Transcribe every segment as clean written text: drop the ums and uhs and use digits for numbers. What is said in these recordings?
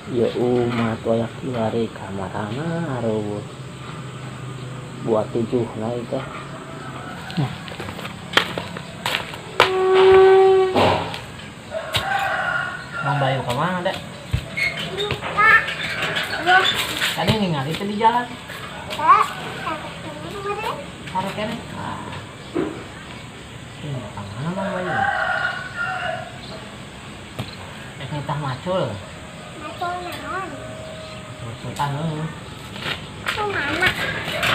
Ya umat wayak kiwari kamarana areuweuh. Buat tujuh na ieu teh. Mang Bayu ka mana, Dek? Tadi ningali teh di jalan. Taruh kene. Ah. Ini ka mana Mang Bayu? Rek nitah macul. Macul naon? Macul sultan heuh. Ke mana?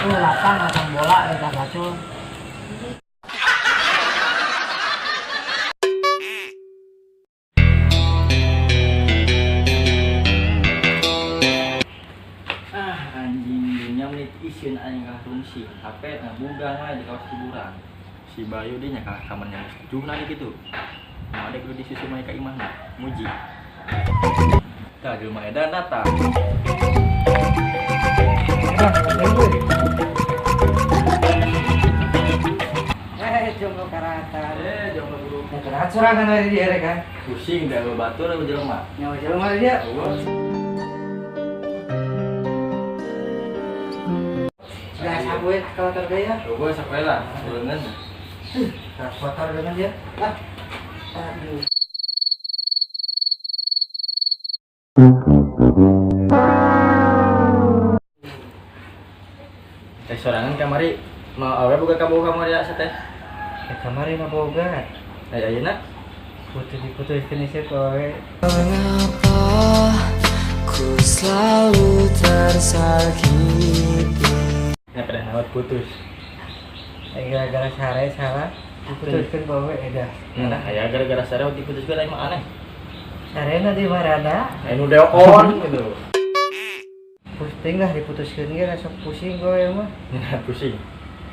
Lapang, lapang bola nitah macul. Ah, anjing dunya menit isin aing kalah rungsing. HP ngabugang wae di kawas hiburan. Si Bayu dia nya kalah kamarnya geus tujuhna di kitu. Mau ada kudu disusul mah ka imahna, muji. Tah jelema edan datang. Jomblo karatan. Jomblo buru. Nah, sorangan we di dieu kan. Pusing da batur jelema. Nyawa jelema di dieu. Sudah sabuin kalau tergaya. Eueuh sok we lah, leungeun. Nah, kotor dengan dia. Ah. Aduh. Teh sorangan kamari mau awe boga kaboga kamari asa teh? Eh, kamari mah boga. Aya ayeuna putus diputuskeun isuk awe. Mengapa ku selalu tersakiti? Nya pada nawat putus. Gara-gara sare salah diputuskeun ku awe edah. Nah, aya gara-gara sare diputuskeun aing mah aneh. Sarena di marana? Anu deokon gitu. Pusing lah diputuskeun ge rasa pusing gue ya mah. Nah, pusing.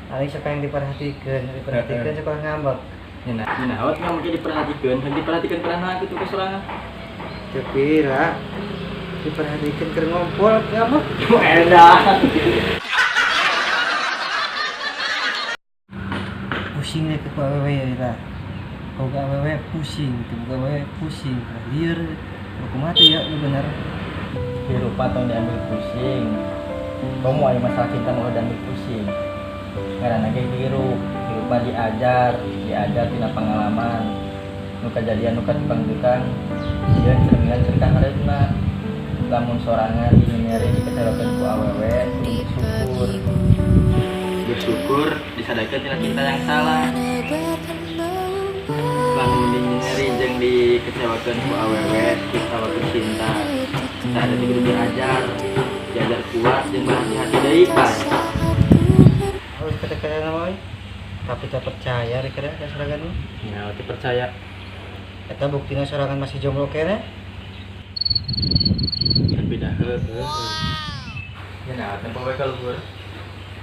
Aing sok yang diperhatikeun, diperhatikeun suka ngambek. Nah, nah, awak nggak mungkin diperhatikeun, yang diperhatikeun pernah gitu ke sorangan. Teu pira. Diperhatikeun keur ngompol ngambek. Edah. Pusing deh ke awewe ya lah. Boga awewe pusing, teu boga awewe pusing. Lieur, kumaha teh ya nu bener. Hirup tong diambil pusing. Kamu aya masalah cinta mau diambil pusing. Ngaranna ge hirup, hirup mah diajar, diajar tina pengalaman. Nu kajadian nu ka tukang-tukang, sieun cerminan cerita hareupna. Lamun sorangan dinyeri dikecewakeun ku awewe, kudu bersyukur. Bersyukur disadarkeun tina cinta yang salah. Lamun dinyeri jeung dikecewakeun ku awewe, dikecewakeun cinta. Tah ada kudu diajar, diajar kuat jeung berhati-hati deui, Pak. Harus kata-kata nama euy. Tapi tak percaya rek ka sorangan mah. Nya teu percaya. Eta buktina sorangan masih jomblo keneh. Tapi dah heuh. Nya nah tempo we ka luhur.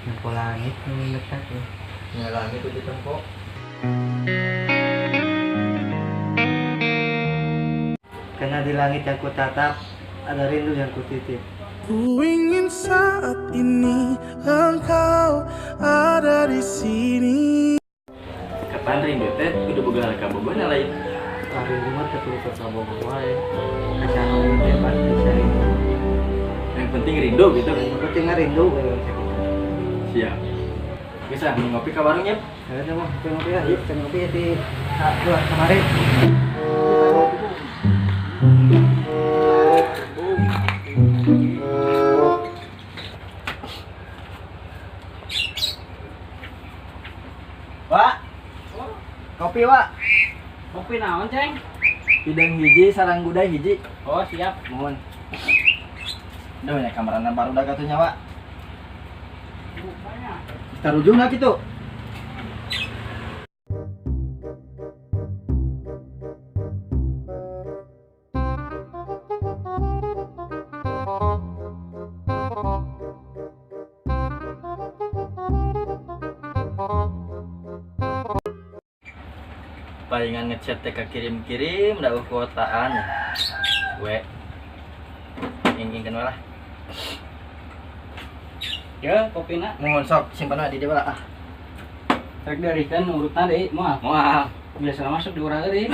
Tempo langit nu dekat ya. Nya langit tuh ditempo. Karena di langit yang kutatap ada rindu yang kutitip. Ku ingin saat ini engkau ada di sini. Kapan rindu teh kudu boga kabogohna lain. Ah, rindu mah teu kudu kabogoh wae. Kasaha teh pasti rindu. Yang penting rindu gitu. Yang penting rindu we sakitu. Siap. Geus ah ngopi ka warung nya. Heeh mah ngopi ya, yuk ngopi di dua kemarin. Wak, kopi Wak. Kopi naon, Ceng? Hidang hiji, sarang gudai hiji. Oh, siap. Mohon. Udah banyak kamarana baru dah katunya, Wak. Kita rujung lah gitu. Palingan ngechat teh kirim-kirim da kuotaan. We. Ingin lah. Ya, kopina. Mohon sok simpan we di dieu lah ah. Rek diarikeun urutna deui moal. Moal. Biasa masuk di urang deui.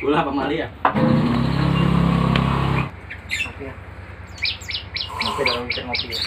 Ulah pamali ya. Kopi ya. Kalau mikir ngopi ya.